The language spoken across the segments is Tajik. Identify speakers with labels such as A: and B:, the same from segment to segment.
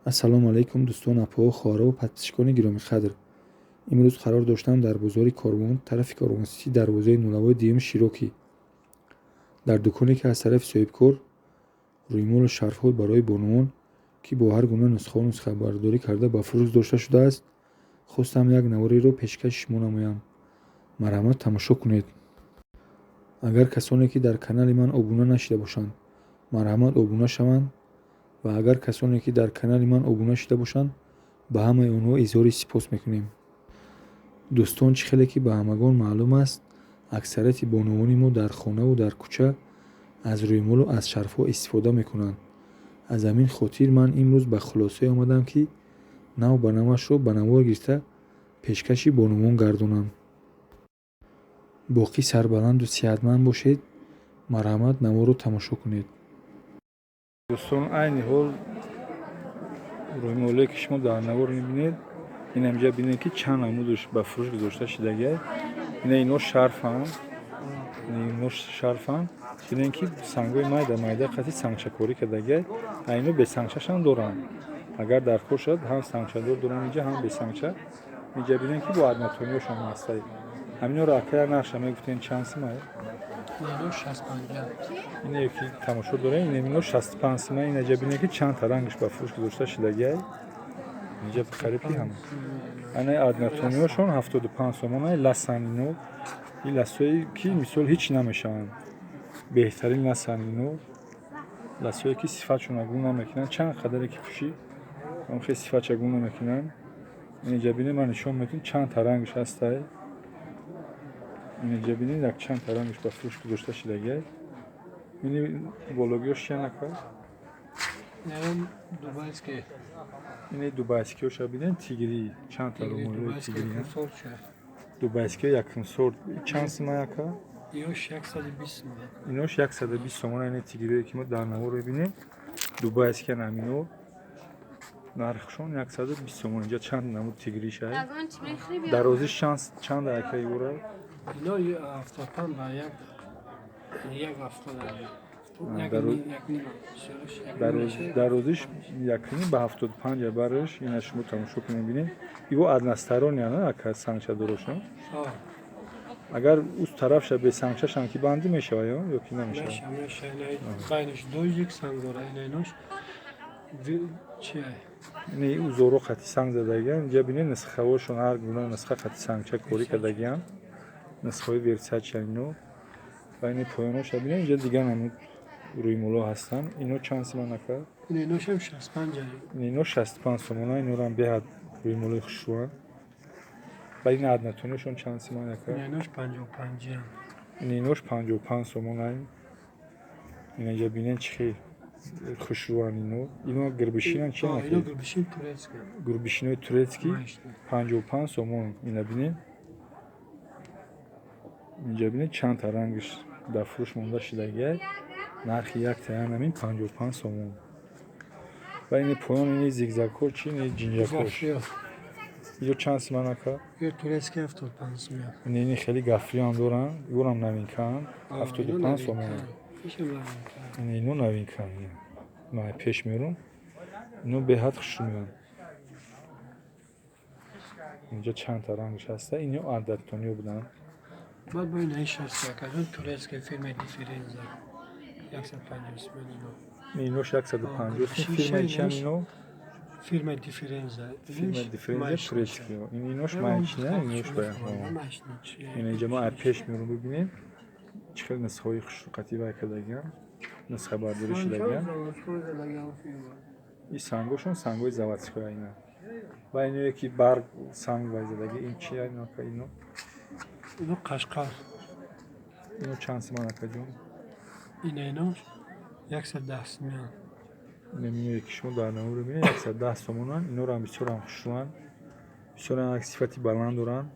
A: Ассалому алайкум, дӯстон, апоҳо, хоҳарову подписчикони гиромиқадр. Имрӯз қарор доштам дар бозори Корвон, тарафи Корвонситӣ, дарвозаи нулавои дуюм Широкӣ, дар дуконе, ки аз тарафи соҳибкор рӯймолу шарфҳо барои бонувон, ки бо ҳар гуна нусхаҳо нусхабардорӣ карда ба фурӯш гузошта шудааст, хостам як навореро пешкаши шумо намоям. Марҳамат, тамошо кунед. Агар касоне, ки дар канали ман обуна нашида бошанд, марҳамат, обуна шаванд ва агар касоне, ки дар канали ман обуна шида бошанд, ба ҳамаи онҳо изҳори сипос мекунем. Дӯстон, чӣ хеле ки ба ҳамагон маълум аст, аксарияти бонувони мо дар хонаву дар кӯча аз рӯймолу аз шарфҳо истифода мекунанд. Аз ҳамин хотир ман имрӯз ба хулосае омадам, ки нав ба навашро ба навор гирифта, пешкаши бонувон гардонам. Боқӣ сарбаланду сиҳатманд бошед. Марҳамат, наворро тамошо кунед.
B: Дӯстон, айни ҳол рӯймоле, ки шумо дар навор мебинед, ин ҳамҷа бинед, ки чанд намудаш ба фурӯш гузошта шудагиай. Ина, ино шарфанд, ино шарфанд. Бинед, ки сангҳои майда майда қати сангчакорӣ кардагиай. А ино бесангчашам доранд. Агар даркор шавад, ҳам сангчадор доранд инҷа, ҳам бесангча. Инҷа бинед, ки бо однотониҳошон ҳастай. Ҳаминҳоро, акая, нархша мегуфтен, чанд сумай? Ине ки тамошо дорем, ино 65 сума. Инаҷа бинед, ки чанд та рангаш ба фурӯш гузошта шудагиай. Инҷа қариб ки ҳама. Ана, однотониҳошон 75 сомона. Ласан ино, ин ласое, ки мисол ҳеҷ намешаванд, беҳтарин ласан ино, ласое, ки сифатшона гум намекунанд. Чанд қадаре ки пӯшӣ, хел сифатша гум намекунанд. Инҷа бинед, ман нишон медиҳам, чанд та рангаш ҳастай. Инҷа бинед, як чанд та рангаш ба фурӯш гузошта шудагиай. Ини бологиёш чиян, ака?
C: Дубайский.
B: Ини дубайскиёша бинед, тигрӣ, чанд та рӯмолҳои тигрӣ. Дубайскиё якум сорт чанд сума, ака?
C: Инош 120 сомон.
B: Инош 120 сомон. Ини тигриое, ки мо дар навор мебинем, дубайскиян. Ҳамино нархшон 120 сомон. Инҷа чанд намуд тигришай. Дарозиш чанд, ака, юра?
C: Ино 75 ба як, як ҳафтод.
B: Дарозиш якним ба 75 бараш. Ина шумо тамошо кунед, бинед, иво односторонняя на, ака, сангчадорошон. Агар уз тарафша бесангчашам ки бандӣ мешава ё ки намешава?
C: Байнаш дожик санг дора, инош чия?
B: Ини узоро қати санг задагиан. Инҷа бинед, нисхаҳошон ҳар гуна нисха қати сангча корӣ кардагиан, нисхаҳои Версача ино. Ва ини поёноша бинед, инҷа дигар намуд рӯймолҳо ҳастанд. Ино чанд сомон, ака?
C: Иношам 65.
B: Ино 65 сомона. Инорам беҳад рӯймолҳои хушрӯанд. Ва ин однотониашон чанд сомон, ака?
C: Инош 55.
B: Инош 55 сомона. Инаҷа бинед, чӣ хел хушрӯанд ино. Ино гирбишинан, чи?
C: Ино гирбишин турецкий.
B: Гурбишинои турецкий 55 сомон. Ина бинед, инҷа бинед, чанд та рангаш дар фурӯш монда шудагиай. Нархи як таян ҳамин 55 сомон. Ва ини поён, ини зигзагҳо чи, ини ҷинҷакош, иё чанд сомон, ака?
C: Турецкий 75 сомон.
B: Ини хеле гафриам доранд, иорам новинкаанд, 75 сомон. Ино новинкаанд, ман пеш мерум, ино беҳад хушрӯ меоянд. Инҷа чанд та рангаш ҳаста. Ино однотониё буданд.
C: Баъд бо инаи 61 турецкая фирмаи Дифференза 150 сомон ино.
B: Инош 150. Фирмаи чиам ино?
C: Фирмаи Дифференза.
B: Фирмаи Дифференза, турецкий. Ин инош маечина, инош ба ин. Инҷа мо пеш мерум, бибинем, чӣ хел нисхаҳои хушрӯқатӣ вай кардагиам, нисхабардорӣ шудагиам. Ин сангошон сангҳои заводской ина. Ва иное, ки барг санг вай задаги, ин чи, ино?
C: Ино қашқар.
B: Ино чанд сомон, акаҷон?
C: Ина, инош 110 сомон.
B: Иное, ки шумо дар навор мебинед, 110 сомонанд. Инорам бисёрам хушрӯанд, бисёрам як сифати баланд доранд.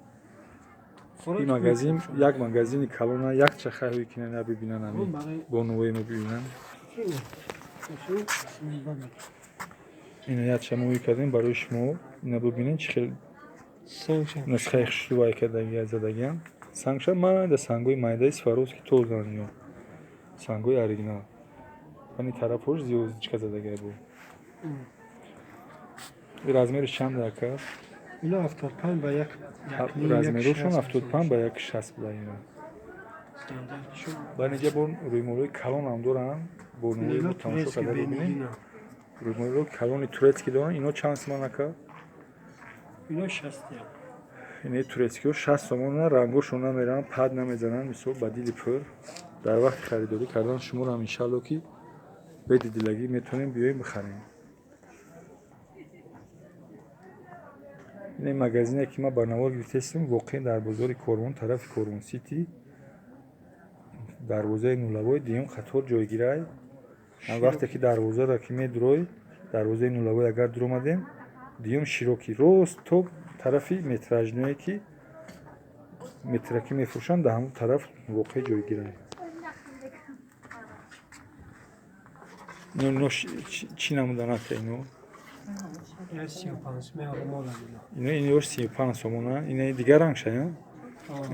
B: Ин магазин як магазини калона, як чахайҳое ки набибинанд, ами бонувое мебинанд. Ина якча мо кардем барои шумо. Ина бибинед, чӣ хел нусхаи хушрӯ вай кардагия, задагиам. Сангша майда, сангҳои майдаи Сваровски тозан, ино сангҳои оригинал. Ани тарафҳош звёздочка задагия бу. Размериш чанд ака?
C: Ино 75 ба 1.
B: Размерошон 75 ба 1,60 буда ино. Ба инҷа бо рӯймолҳои калонам доранд. Бо нури тамошо карда бибинед. Рӯймолҳои калони турецкий доранд. Ино чанд сомон ака?
C: Ино 60.
B: Инаи турецкиҳо 60 сомона, рангошон намеранд, пад намезананд, мисол ба дили пур. Дар вақти харидорӣ кардан шуморо иншалло ки бедилагӣ метавонем биёем бихарем. Ин магазине ки ман ба навор гирифтаистам, воқеан дар бозори Корвон, тарафи Корвон Сити, дарвозаи нулавои дуюм қатор ҷойгирай. Вақте ки дарвозаро ки медурой, дарвозаи нулавой агар дуромадем, дуюм широкӣ рост то тарафи метражное ки метракӣ мефурӯшанд, дар ҳамон тараф воқеъ ҷойгирай. Ино чӣ намудан ака ино? Ино инош 35 сомона. Ина дигар ранг шая?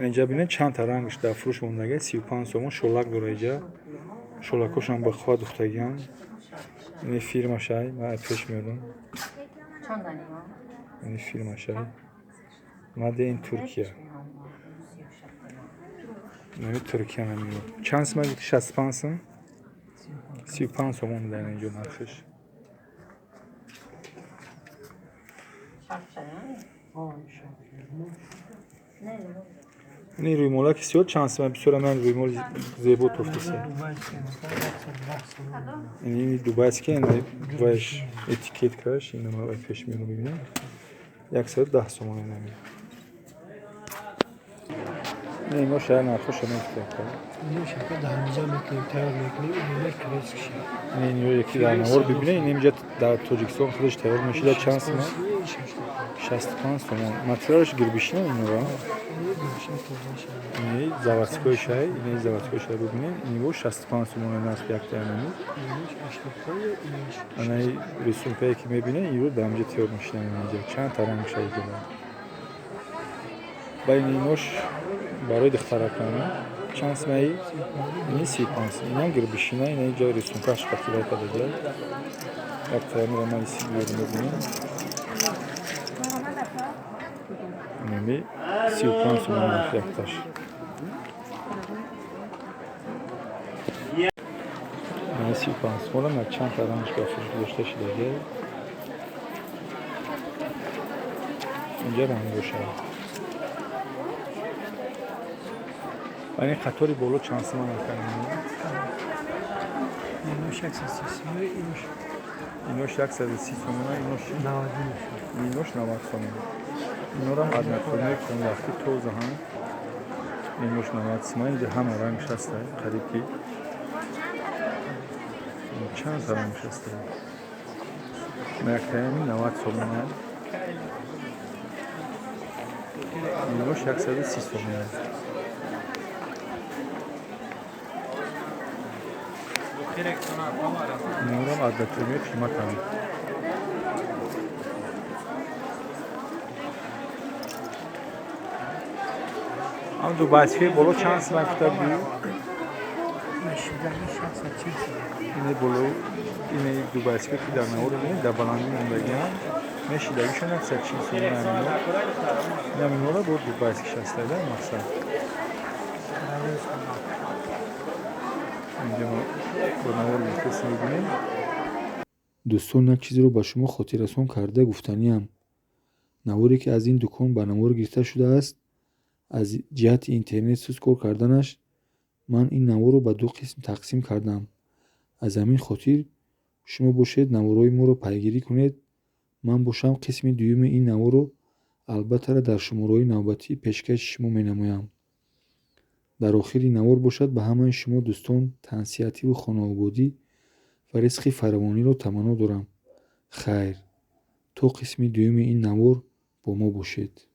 B: Инҷа бинед чанд та рангш дар фурӯш мондага, 35 сомон. Шолак дора иҷа. Шолакошам ба хоҳа духтагиам. Ини фирмашай, ман пеш меёрам. Ини фирмашай. Made in Туркия. Ини Туркия намиё. Чанд сомон гуфти? 65 сом? 35 сомон дар инҷо нархиш. Ини рӯймолаки сиёҳ чанд сомон? Бисёра ман рӯймоли зебо тофтасе. Ини дубайский, ини вайш этикеткаш, ина ман пеш меёрам бибинем. 110 сомон инами. Ино шаҳр нархоша мегуфтем.
C: Ино шаҳр дар ҳамиҷа мекунем, тайёр мекунем, ино турецкий шаҳр.
B: Ино яки дар навор бибинем, ин инҷа дар Тоҷикистон худаш тайёр мешуда чанд сомон? 65 сомон. Материалаш гирбишина инора. Ини заводской шай, ини заводской шай бибинем, ино 65 сомон нарх якта инами. Анаи рисункае ки мебинем, ино дар ҳамиҷа тайёр мешуда инҷа. Чанд та ранг шай дорад. Байни инош барои духтаракона чанд сомаи? Ини 35 сом. Инам гирбишина, ина ҷои рисункаш қатилай кардагиай. Як таямира ман иси биёрем бибинем. Инами 35 сомон нарх якташ. Ина 35 сомона на чанд та ранг ба фурӯш гузошта шудагиай. Инҷа рангошай. Ин қатори боло чанд сомон ака?
C: Инош 130 сомон,
B: инош 130 сомон, инош 90, инош 90 сомон. Инорам однотонные конвахти тоза ҳам. Инош 90 сомон, инҷа ҳама рангш ҳаста, қариб ки чанд та рангш ҳаста. Яктаями 90 сомон. Инош 130 сомон. Инорам однотонные қиматанд. Ам дубайские боло чанд сомон гуфта будӣ? Ини боло, ини дубайские ки дар навор мебинем, дар баландӣ мондагиам, мешидагишон 140 сомон ҳамино. Инам инора бо дубайский шастада мақсад. Инҷа мо бо навор гирифтаистем бибинем.
A: Дӯстон, як чизеро ба шумо хотиррасон карда гуфтаниам. Наворе ки аз ин дукон ба навор гирифта шудааст, аз ҷиҳати интернет суст кор карданаш, ман ин наворро ба ду қисм тақсим кардам. Аз ҳамин хотир шумо бошед наворҳои моро пайгирӣ кунед. Ман бошам қисми дуюми ин наворро албатта дар шумораҳои навбатӣ пешкаши шумо менамоям. Дар охири навор бошад ба ҳамаи шумо дӯстон тансиҳативу хонаободӣ ва ризқи фаровониро таманно дорам. Хайр, то қисми дуюми ин навор бо мо бошед.